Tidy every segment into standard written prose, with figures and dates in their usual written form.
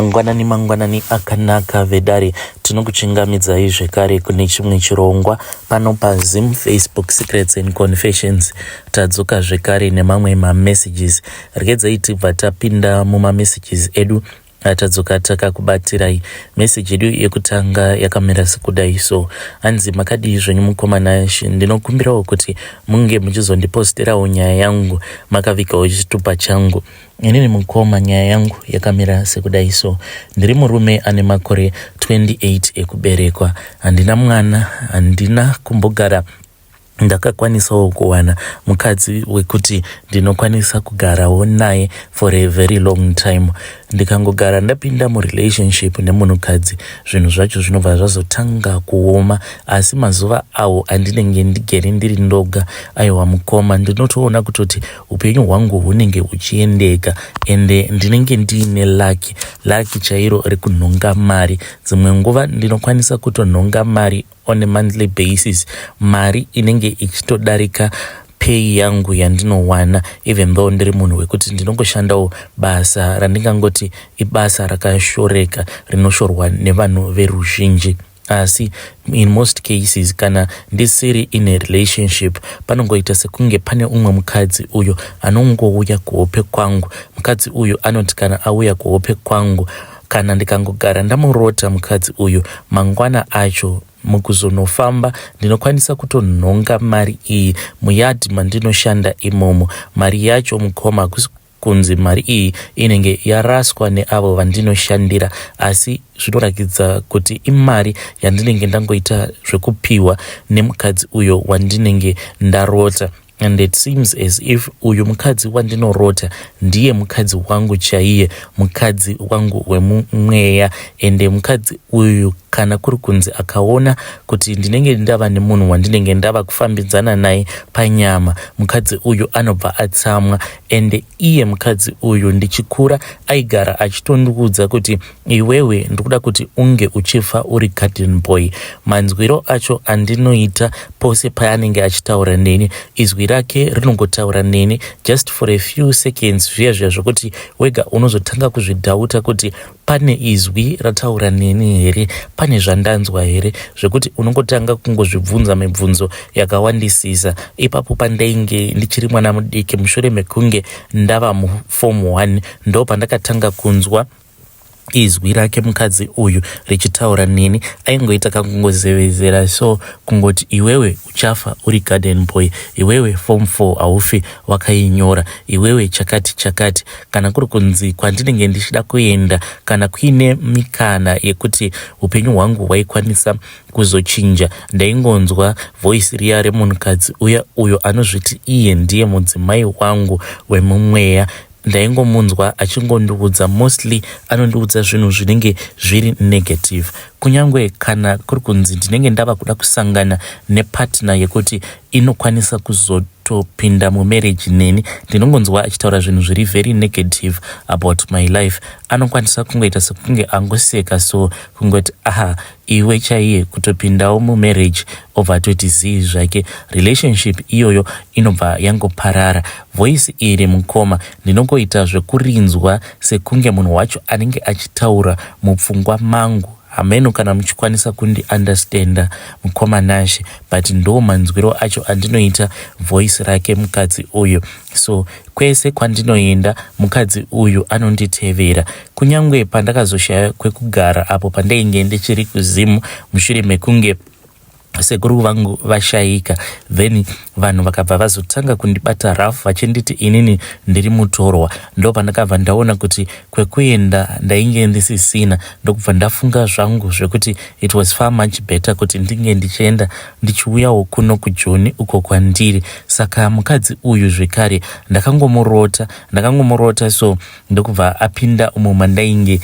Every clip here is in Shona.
Mangwanani mangwanani akanaka vedare, tinokuchingamidzai zvekare kune chimwe chirongwa pano paZim Facebook Secrets and Confessions. Tadzoka zvekare nemamwe mamessages. Regedzai tibva tapinda mumamessages edu atadzoka takakubatirai. Message yedu yekutanga yakamira sekudai so. Hanzi makadii zvenyu mukoma Nash, ndinokumbirawo kuti munge muchizondiposterawo nyaya yangu makavigawo chitupa changu. Inini mukoma nyaya yangu yakamira sekudai so. Ndiri murume ane makore 28 ekuberekwa. Handina mwana, handina kumbogara ndakakwanisawo kuwana mukadzi wekuti ndinokwanisa kugarawo naye for a very long time. Ndikangogara ndapinda murelationship nemunhukadzi zvinhu zvacho zvinobva zvazotanga kuoma, asi mazuva awo andinenge ndigere ndiri ndoga, aiwa mukoma, ndinotoona kutoti upenyu hwangu hunenge huchiendeka ende ndinenge ndiine lucky, lucky chairo rekunhonga mari. Dzimwe nguva ndinokwanisa kutonhonga mari on a monthly basis, mari inenge ichitodarika pay yangu yandinowana, even though ndiri munhu wekuti ndinongoshandawo basa randingangoti ibasa rakashoreka rinoshorwa nevanhu veruzhinji. Asi in most cases kana ndisiri in a relationship, panongoita sekunge pane umwe mukadzi uyo anongouya kuhope kwangu. Mukadzi uyu anoti kana auya kuhope kwangu, kana ndikangogara ndamurota mukadzi uyu, mangwana acho mukuzonofamba ndinokwanisa kutonhonga mari iyi muyadhi mandinoshanda imomo. Mari yacho mukoma, hakusi kunzi mari iyi inenge yaraswa neavo vandinoshandira, asi zvinoratidza kuti imari yandinenge ndangoita zvekupiwa nemukadzi uyo wandinenge ndarota. And it seems as if uyu mukadzi wandinorota ndiye mukadzi wangu chaiye, mukadzi wangu wemumweya. Ende mukadzi uyu kana kuri kunzi akaona kuti ndinenge ndava nemunhu wandinenge ndava kufambidzana naye panyama, mukadzi uyu anobva atsamwa. Ende iye mukadzi uyu ndichikura aigara achitondiudza kuti iwewe ndikuda kuti unge uchifa uri garden boy. Manzwiro acho andinoita pose paanenge achitaura neni, izwi rake rinongotaura neni just for a few seconds zviya zviya zvokuti wega unozotanga kuzvidhauta kuti pane izwi rataura neni here, pane zvandanzwa here, zvekuti unongotanga kungozvibvunza mibvunzo yakawandisisa. Ipapo pandainge ndichiri mwana mudiki, mushure mekunge ndava muform 1, ndo pandakatanga kunzwa izwi rake mukadzi uyu richitaura neni. Aingoita kakungozevezera so, kungoti iwewe uchafa uri garden boy, iwewe form 4 haufi wakainyora, iwewe chakati chakati. Kana kuri kunzi kwandinenge ndichida kuenda, kana kuine mikana yekuti upenyu hwangu hwaikwanisa kuzochinja, ndaingonzwa voice riya remunhukadzi uya uyo anozviti iye ndiye mudzimai wangu wemumweya. Ndaingomunzwa achingondiudza, mostly anondiudza zvinhu zvinenge zviri negative. Kunyange kana kuri kunzi ndinenge ndava kuda kusangana nepartner yekuti inokwanisa kuzotopinda mumarriage neni, ndinongonzwa achitaura zvinhu zviri very negative about my life. Anokwanisa kungoita sekunge angoseka so, kungoti aha, iwe chaiye kutopindawo mumarriage, obva atoti zii zvake, relationship iyoyo inobva yangoparara. Voice iri mukoma ndinongoita zvekurinzwa sekunge munhu wacho anenge achitaura mupfungwa mangu. Hameno kana muchikwanisa kundiunderstanda mukoma Nashe, but ndo manzwiro acho andinoita voice rake mukadzi uyu. So kwese kwandinoenda mukadzi uyu anonditevera, kunyange pandakazoshaya kwekugara apo pandainge ndichiri kuZimu mushure mekunge sekuru vangu vashayika. Then vanhu vakabva vazotanga kundibata rough vachinditi inini ndiri mutorwa. Ndo pandakabva ndaona kuti kwekuenda ndainge ndisisina, ndokubva ndafunga zvangu zvekuti it was far much better kuti ndinge ndichienda ndichiuyawo kuno kuJoni uko kwandiri. Saka mukadzi uyu zvekare ndakangomurota, ndakangomurota so, ndokubva apinda umo mandainge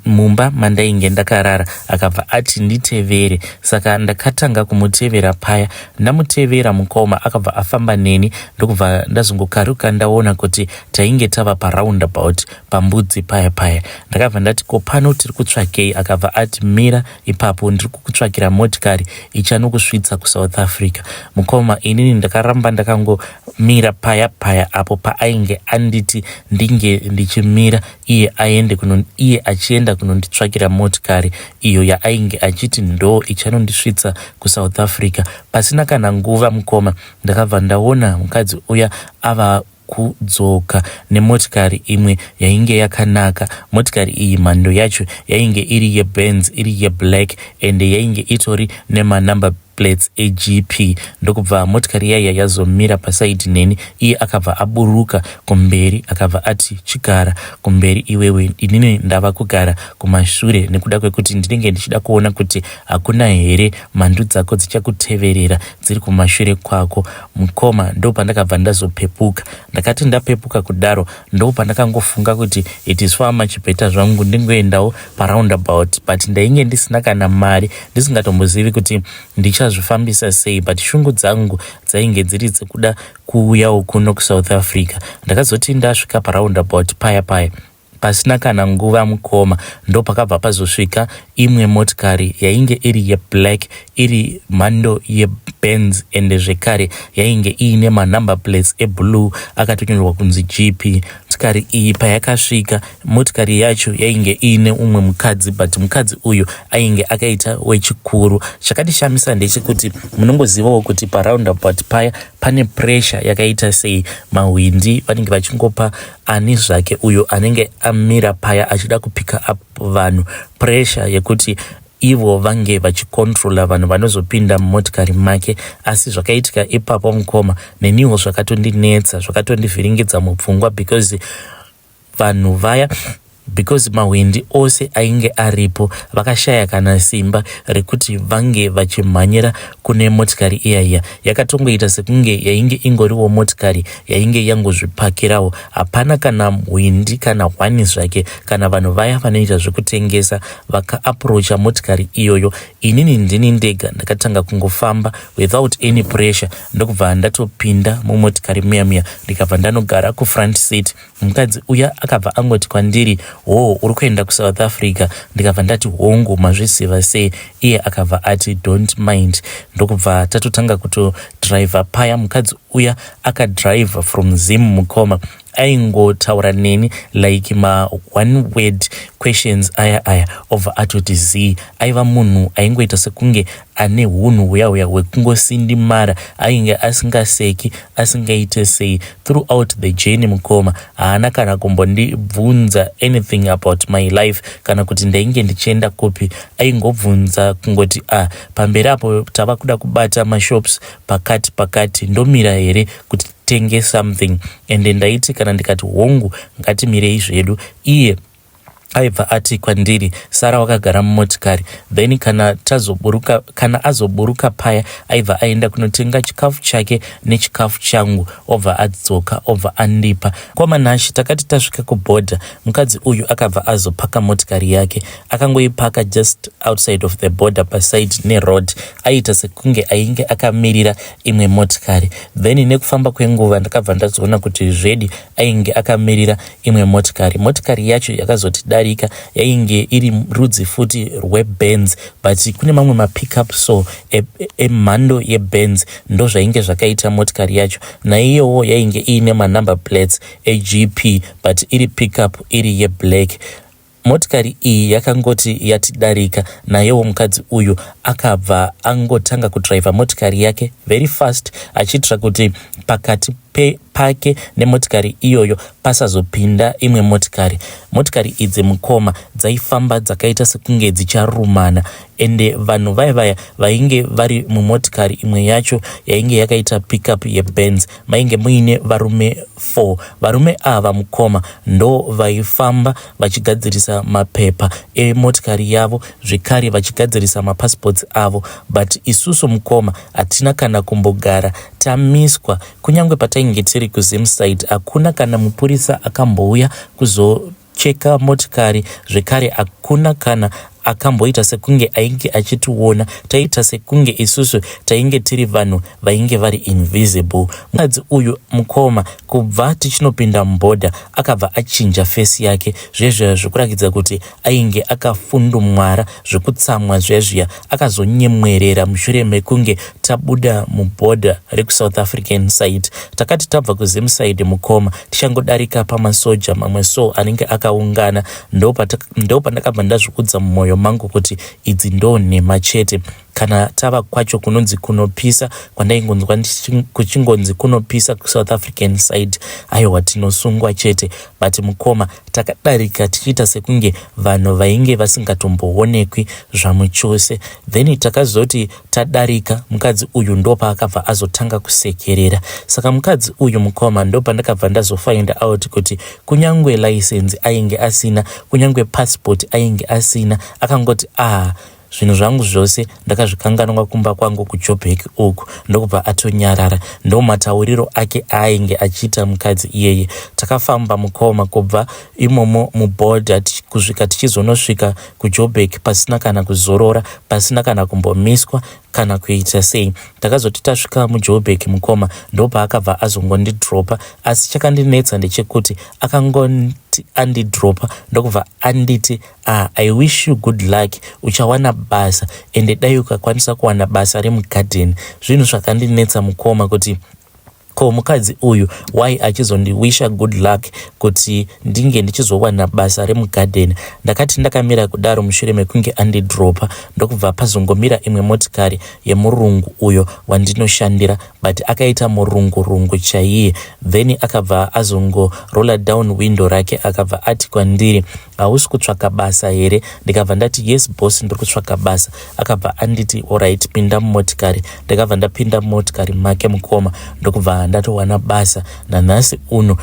mumba mandainge ndakarara, akabva ati nditevere. Saka ndakatanga kumutevera paya. Ndamutevera mukoma, akabva afamba neni, ndokubva ndazongokaruka ndaona kuti tainge tava paroundabout pambudzi paya paya. Ndakabva ndati ko pano tiri kutsvakei? Akabva ati mira ipapo, ndiri kukutsvakira motikari ichanokusvitsa kuSouth Africa. Mukoma, inini ndakaramba ndakangomira paya paya apo paainge anditi ndinge ndichimira. iye aende kuno, iye achienda kunonditsvakira motikari iyo yaainge achiti ndo ichanondisvitsa kuSouth Africa. Pasina kana nguva mukoma, ndakabva ndaona mukadzi uya ava kudzoka nemotikari imwe yainge yakanaka. Motikari iyi mhando yacho yainge iri yeBenz, iri yeblack, ende yainge itori nemanumber plates eGP. Ndokubva motikari yaiya yazomira pasaidi neni, iye akabva aburuka kumberi, akabva ati, "Chigara kumberi iwewe, inini ndava kugara kumashure nekuda kwekuti ndinenge ndichida kuona kuti hakuna here mhandu dzako dzichakuteverera dziri kumashure kwako." Mukoma, ndo pandakabva ndazopepuka. Ndakati ndapepuka kudaro, ndo pandakangofunga kuti it is far much better zvangu ndingoendawo paroundabout, but ndainge ndisina kana mari, ndisingatombozivi kuti ndichazvifambisa sei, but shungu dzangu dzainge dziri dzekuda kuuyawo kuno kuSouth Africa. Ndakazoti ndasvika paroundabout paya paya, pasina kana nguva mukoma, ndo pakabva pazosvika imwe motikari yainge iri yeblack, iri mhando yeBenz, ende zvekare yainge iine manumber plates eblue akatonyorwa kunzi GP. Motikari iyi payakasvika, motikari yacho yainge iine umwe mukadzi, but mukadzi uyu ainge akaita wechikuru. Chakandishamisa ndechekuti munongozivawo kuti paroundabout paya pane pressure yakaita sei. Mahwindi vanenge vachingopa ani zvake uyo anenge amira paya achida kupika up vanhu pressure yekuti ivo vange vachikontrola vanhu vanozopinda mumotikari make. Asi zvakaitika ipapo mukoma, neniwo zvakatondinetsa, zvakatondivhiringidza mupfungwa, because vanhu vaya, because mahwindi ose ainge aripo vakashaya kana simba rekuti vange vachimhanyira kune motikari iyaiya. Yakatongoita sekunge yainge ingoriwo motikari yainge yangozvipakirawo. Hapana kana hwindi kana hwani zvake, kana vanhu vaya vanoita zvekutengesa vakaapproacha motikari iyoyo. Inini ndini ndega ndakatanga kungofamba without any pressure, ndokubva ndatopinda mumotikari muya muya, ndikabva ndanogara kufront seat. Mukadzi uya akabva angoti kwandiri, "Ho, uri kuenda kuSouth Africa?" Ndikabva ndati, "Hongu, mazviziva sei?" Iye akabva ati, "Don't mind." Ndokubva tatotanga kutodhiraivha paya. Mukadzi uya akadhiraivha from Zim mukoma, aingotaura neni like ma one word questions aya aya, obva atoti zii. Aiva munhu aingoita sekunge ane hunhu huya huya hwekungosindimara, ainge asingaseki, asingaite sei. Throughout the journey mukoma, haana kana kumbondibvunza anything about my life kana kuti ndainge ndichienda kupi. Aingobvunza kungoti, "Ah, pamberi apo tava kuda kubata mashops pakati pakati, ndomira here kuti tenge something?" Ende ndaiti kana ndikati, "Hongu, ngatimirei zvedu," iye aibva ati kwandiri, "Sara wakagara mumotikari." Then kana tazoburuka, kana azoburuka paya, aibva aenda kunotenga chikafu chake nechikafu changu, obva adzoka, obva andipa. Kwamanhashi takati tasvika kubhodha, mukadzi uyu akabva azopaka motikari yake. Akangoipaka just outside of the border, paside neroad. Aiita sekunge ainge akamirira imwe motikari. Then nekufamba kwenguva ndakabva ndazoona kuti zvedi ainge akamirira imwe motikari. Motikari yacho yakazotidarika yainge iri rudzi futi rweBenz, but kune mamwe mapickup so emhando e yeBenz, ndo zvainge zvakaita motikari yacho. Naiyowo yainge iine manumber plates eGP, but iri pickup, iri yeblack. Motikari iyi yakangoti yatidarika, nayewo mukadzi uyu akabva angotanga kudhiraivha motikari yake very fast, achiitira kuti pakati pake nemotikari iyoyo pasazopinda imwe motikari. Motikari idzi mukoma dzaifamba dzakaita sekunge dzicharumana, ende vanhu vaya vaya vainge vari mumotikari imwe yacho yainge yakaita pickup yeBenz, mainge muine varume 4. Varume ava mukoma ndo vaifamba vachigadzirisa mapepa emotikari yavo, zvekare vachigadzirisa mapassports avo. But isusu mukoma hatina kana kumbogara tamiswa. Kunyange patainge tiri kuZim side, hakuna kana mupurisa akambouya kuzocheka motikari, zvekare hakuna kana akamboita sekunge ainge achitiona. Taiita sekunge isusu tainge tiri vanhu vainge vari invisible. Mukadzi uyu mukoma kubva tichinopinda mubhodha akabva achinja face yake zvezviya zvekurakidza kuti ainge akafundumwara zvekutsamwa zvezviya. Akazonyemwerera mushure mekunge tabuda mubhodha rekuSouth African side. Takati tabva kuZim side mukoma tichangodarika pamasoja mamwe so anenge akaungana ndopandakabva ndazviudza mumwoyo mangu kuti idzi ndo nhema chete. Kana tava kwacho kunonzi kunopisa kwandaingonzwa kuchingonzi kunopisa kuSouth African side, aiwa tinosungwa chete. But mukoma takadarika tichiita sekunge vanhu vainge vasingatomboonekwi zvamuchose. Then takazoti tadarika mukadzi uyu ndopaakabva azotanga kusekerera. Saka mukadzi uyu mukoma ndopandakabva ndazofind out kuti kunyangwe license ainge asina, kunyangwe passport ainge asina. Akangoti ah, zvinhu zvangu zvose ndakazvikanganwa kumba kwangu kuJoburg uku, ndokubva atonyarara. Ndo matauriro ake aainge achiita mukadzi iyeye. Takafamba mukoma kubva imomo mubhodha kusvika tichizonosvika kuJoburg pasina kana kuzorora, pasina kana kumbomiswa kana kuita sei. Takazoti tasvika muJoburg mukoma ndopaakabva azongondidropa. Asi chakandinetsa ndechekuti akangoti andidropa ndokubva anditi, "Ah, I wish you good luck, uchawana basa, ende dai ukakwanisa kuwana basa remugadheni." Zvinhu zvakandinetsa mukoma kuti ko mukadzi uyu why achizondiwisha good luck kuti ndinge ndichizowana basa remugadheni. Ndakati ndakamira kudaro mushure mekunge andidropa, ndokubva pazongomira imwe motikari yemurungu uyo wandinoshandira, but akaita murungurungu chaiye. Then akabva azongorolla down window rake, akabva ati kwandiri, "Hausi kutsvaka basa here?" Ndikabva ndati, "Yes boss, ndiri kutsvaka basa." Akabva anditi, "Alright, pinda mumotikari." Ndakabva ndapinda mumotikari make mukoma, ndokubva ndatowana basa. Nanhasi uno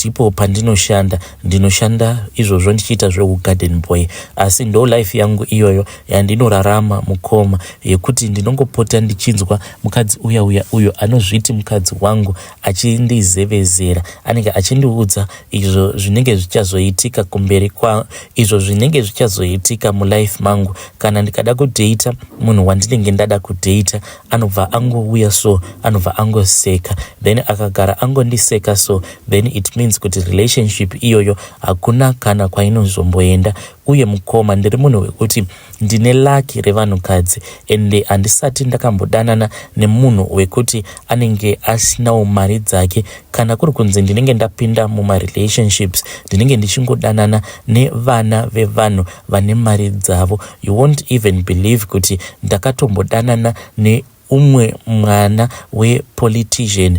ndipo pandinoshanda. Ndinoshanda izvozvo ndichiita zveugarden boy. Asi ndo life yangu iyoyo yandinorarama mukoma, yekuti ndinongopota ndichinzwa mukadzi uya uya uyo anozviti mukadzi wangu achindizevezera. Anenge achindiudza izvo zvinenge zvichazoitika kumberi kwa izvo zvinenge zvichazoitika mulife mangu. Kana ndikada kudheita munhu wandinenge ndada kudheita, anobva angouya so, anobva angoseka, then akagara angondiseka so, then it means kuti relationship iyoyo hakuna kana kwainozomboenda. Uye mukoma, ndiri munhu wekuti ndine luck revanhukadzi, ende handisati ndakambodanana nemunhu wekuti anenge asinawo mari dzake. Kana kuri kunzi ndinenge ndapinda mumarelationships, ndinenge ndichingodanana nevana vevanhu vane mari dzavo. You won't even believe kuti ndakatombodanana neumwe mwana wepolitician,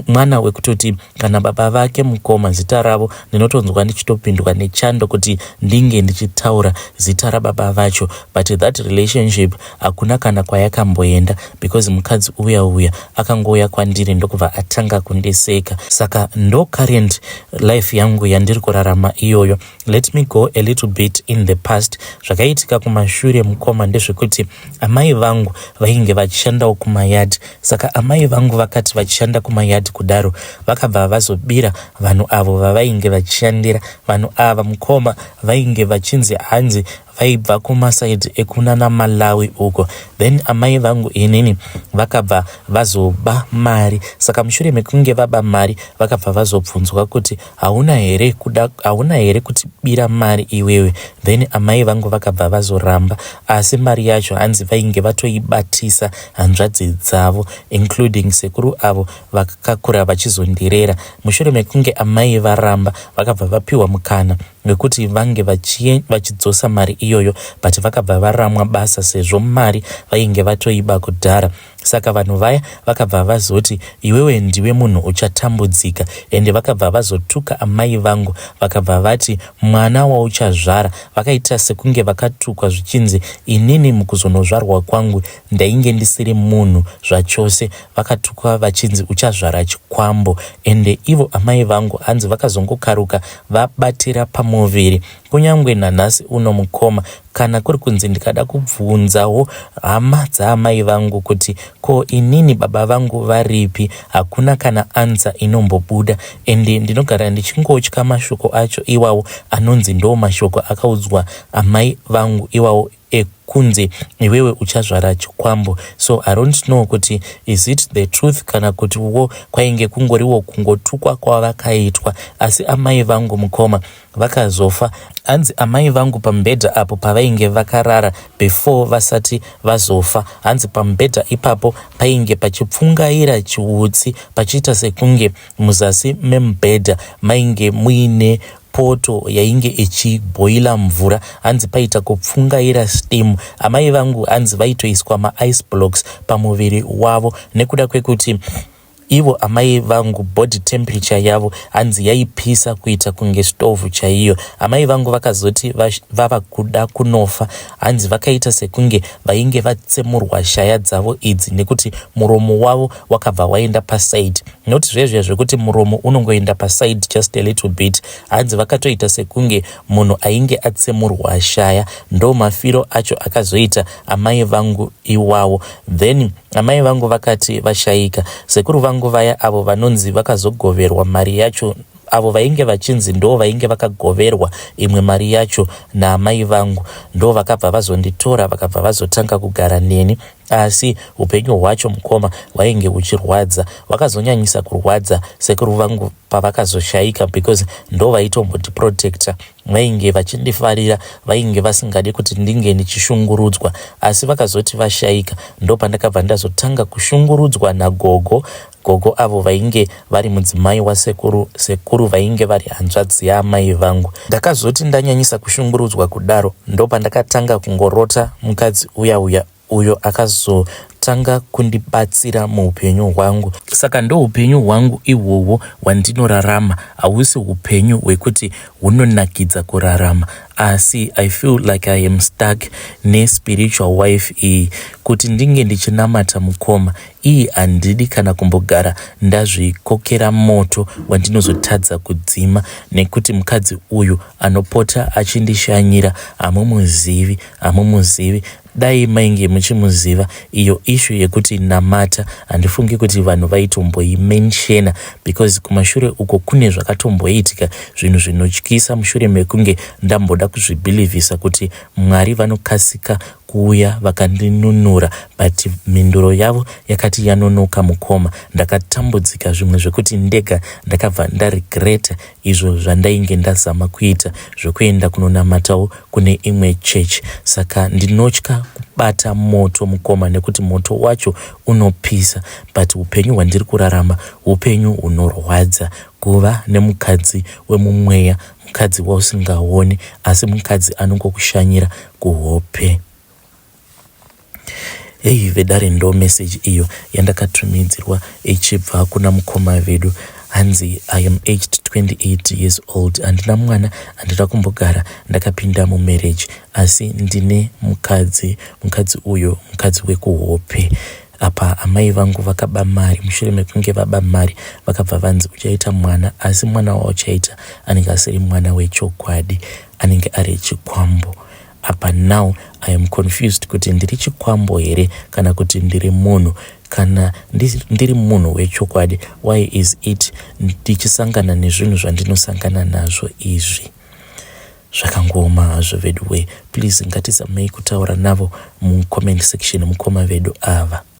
mwana wekutoti kana baba vake mukoma, zita ravo ndinotonzwa ndichitopindwa nechando kuti ndinge ndichitaura zita rababa vacho. But that relationship hakuna kana kwayakamboenda, because mukadzi uya uya akangouya kwandiri ndokubva atanga kundiseka. Saka ndo current life yangu yandiri kurarama iyoyo. Let me go a little bit in the past. Zvakaitika kumashure mukoma ndezvekuti amai vangu vainge vachishandawo kumayadhi. Saka amai vangu vakati vachishanda kumayadhi kudaro, vakabva vazobira vanhu avo vavainge vachishandira. Vanhu ava mukoma vainge vachinzi hanzi vaibva kumasaidhi ekunana Malawi uko. Then amai vangu inini vakabva vazoba mari. Saka mushure mekunge vaba mari, vakabva vazobvunzwa kuti, "Hauna here kuda, hauna here kutibira mari iwewe?" Then amai vangu vakabva vazoramba, asi mari yacho hanzi vainge vatoibatisa hanzvadzi dzavo, including sekuru avo vakakura vachizondirera. Mushure mekunge amai varamba, vakabva vapiwa mukana wekuti vange vachidzosa mari iyoyo, but vakabva varamwa basa sezvo mari vainge vatoiba kudhara. Saka vanhu vaya vakabva vazoti, "Iwewe ndiwe munhu uchatambudzika." Ende vakabva vazotuka amai vangu, vakabva vati, "Mwana wauchazvara." Vakaita sekunge vakatukwa zvichinzi inini mukuzonozvarwa kwangu ndainge ndisiri munhu zvachose. Vakatukwa vachinzi, "Uchazvara chikwambo." Ende ivo amai vangu hanzi vakazongokaruka vabatira pamuviri. Kunyange nanhasi uno mukoma, Kana kuri kunzi ndikada kubvunzawo hama dzaamai vangu kuti ko inini baba vangu varipi, hakuna kana answer inombobuda. Ende ndinogara ndichingotya mashoko acho iwawo anonzi ndo mashoko akaudzwa amai vangu iwawo ekunzi iwewe uchazvara chikwambo. So I don't know kuti is it the truth kana kuti wo kwainge kungoriwo kungotukwa kwavakaitwa. Asi amai vangu, mukoma, vakazofa. Hanzi amai vangu pamubhedha apo pavainge vakarara before vasati vazofa, hanzi pamubhedha ipapo painge pachipfungaira chiutsi, pachiita sekunge muzasi memubhedha mainge muine poto yainge ichibhoila mvura. Hanzi paita kupfungaira steam. Amai vangu hanzi vaitoiswa maice blocks pamuviri wavo nekuda kwekuti ivo amai vangu body temperature yavo hanzi yaipisa kuita kunge stovhu chaiyo. Amai vangu vakazoti vava kuda kunofa, hanzi vakaita sekunge vainge vatsemurwa shaya dzavo idzi, nekuti muromo wavo wakabva waenda paside, nekuti zvezviya zvekuti muromo unongoenda paside just a little bit. Hanzi vakatoita sekunge munhu ainge atsemurwa shaya. Ndo mafiro acho akazoita amai vangu iwawo. Then amai vangu vakati vashayika, sekuru vangu vaya avo vanonzi vakazogoverwa mari yacho, avo vainge vachinzi ndo vainge vakagoverwa imwe mari yacho naamai vangu, ndo vakabva vazonditora, vakabva vazotanga kugara neni. Asi upenyu hwacho, mukoma, hwainge huchirwadza. Hwakazonyanyisa kurwadza sekuru vangu pavakazoshayika, because ndo vaitombondiprotecta, vainge vachindifarira, vainge vasingadi kuti ndinge ndichishungurudzwa. Asi vakazoti vashayika, ndo pandakabva ndazotanga kushungurudzwa nagogo. Gogo avo vainge vari mudzimai wasekuru, sekuru vainge vari hanzvadzi yaamai vangu. Ndakazoti ndanyanyisa kushungurudzwa kudaro, ndo pandakatanga kungorota mukadzi uya uya uyo akazotanga kundibatsira muupenyu hwangu. Saka ndo upenyu hwangu ihwohwo hwandinorarama. Hausi upenyu hwekuti hunonakidza kurarama, asi I feel like I am stuck nespiritual wife iyi. Kuti ndinge ndichinamata, mukoma, iyi handidi kana kumbogara ndazvikokera moto wandinozotadza kudzima, nekuti mukadzi uyu anopota achindishanyira hamumuzivi, hamumuzivi. Dai mainge muchimuziva, iyo issue yekuti namata handifungi kuti vanhu vaitomboimentiona, because kumashure uko kune zvakatomboitika, zvinhu zvinotyisa, mushure mekunge ndamboda kuzvibhilivhisa kuti Mwari vanokasika kuuya vakandinunura, but mhinduro yavo yakati yanonoka. Mukoma, ndakatambudzika zvimwe zvekuti ndega ndakabva ndaregreta izvo zvandainge ndazama kuita zvekuenda kunonamatawo kune imwe chechi. Saka ndinotya kubata moto, mukoma, nekuti moto wacho unopisa. But upenyu hwandiri kurarama upenyu hunorwadza, kuva nemukadzi wemumweya, mukadzi wausingaoni, asi mukadzi anongokushanyira kuhope. Hei vedare, ndo meseji iyo yandakatumidzirwa ichibva kuna mukoma vedu. Hanzi, "I am aged 28 years old. Handina mwana, handina kumbogara ndakapinda mumarriage, asi ndine mukadzi. Mukadzi uyo mukadzi wekuhope. Apa amai vangu vakaba mari. Mushure mekunge vaba mari, vakabva vanzi uchaita mwana, asi mwana wauchaita anenge asiri mwana wechokwadi, anenge ari chikwambo. Apa now I am confused kuti ndiri chikwambo here kana kuti ndiri munhu. Kana ndiri munhu wechokwadi, why is it ndichisangana nezvinhu zvandinosangana nazvo izvi?" Zvakangooma hazvo vedu we. Please, ngatizamei kutaura navo mucomment section, mukoma vedu ava.